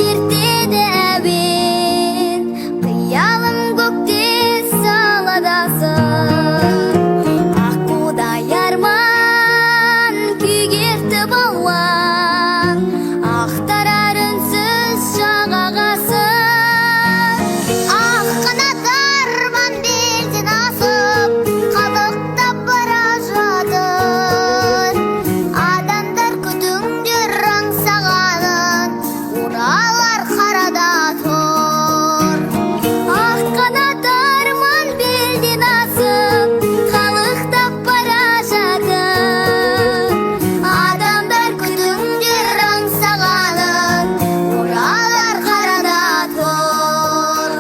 Шертеді әуен, қиялым көкте салады асып. Аққудай арман күйге ертіп алуан, ақтарар үнсіз жағағасын. Ақ қанат арман белден асып, қалықтап бара жатыр. Адамдар, күтіңдер аңсағанын, оралар қарада тұр. Ақ қанат арман белден асып, қалықтап бара жатыр. Адамдар, күтіңдер аңсағанын, оралар қарада тұр.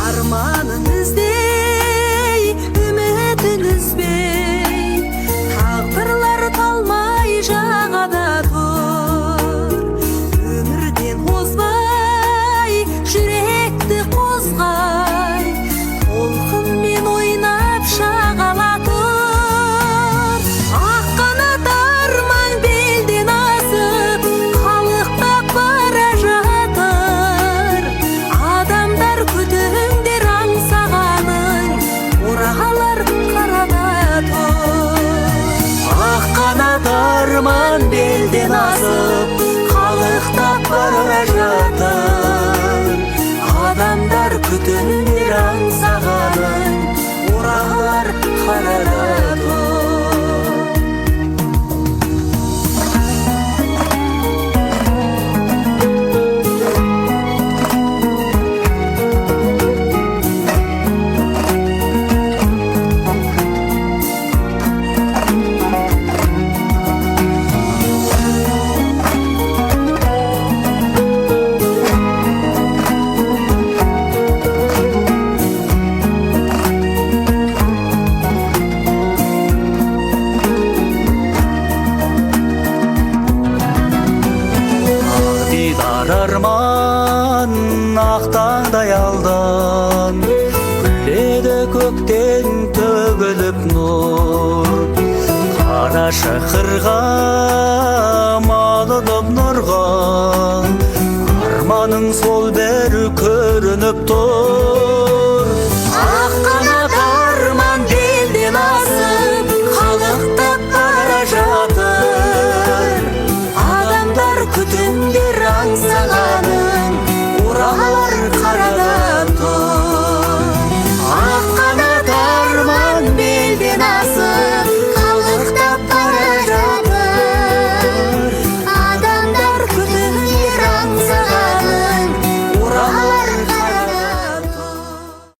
Арманын іздей, үмітін үзбей, тағдырлар талмай жағада тұр. Өмірден озбай, жүректі қозғай, толқынмен ойнап шағала тұр. Ақ қанат арман белден асып, қалықтап бара жатыр. Адамдар, күтіңдер аңсағаның, оралар қарада тұр. Ақ қанат арман белден асып, қалықтап бара жатыр. Адамдар, күтіңдер аңсағаның, оралар қарада тұр. Ақ дидар арман ақ таңдай алдан, күледі көктен төгіліп нұр. Қарашы қырға малынып нұрға, арманың сол бір көрініп тұр. Ақ қанат арман белден асып, қалықтап бара жатыр. Адамдар, күтіңдер аңсағанын.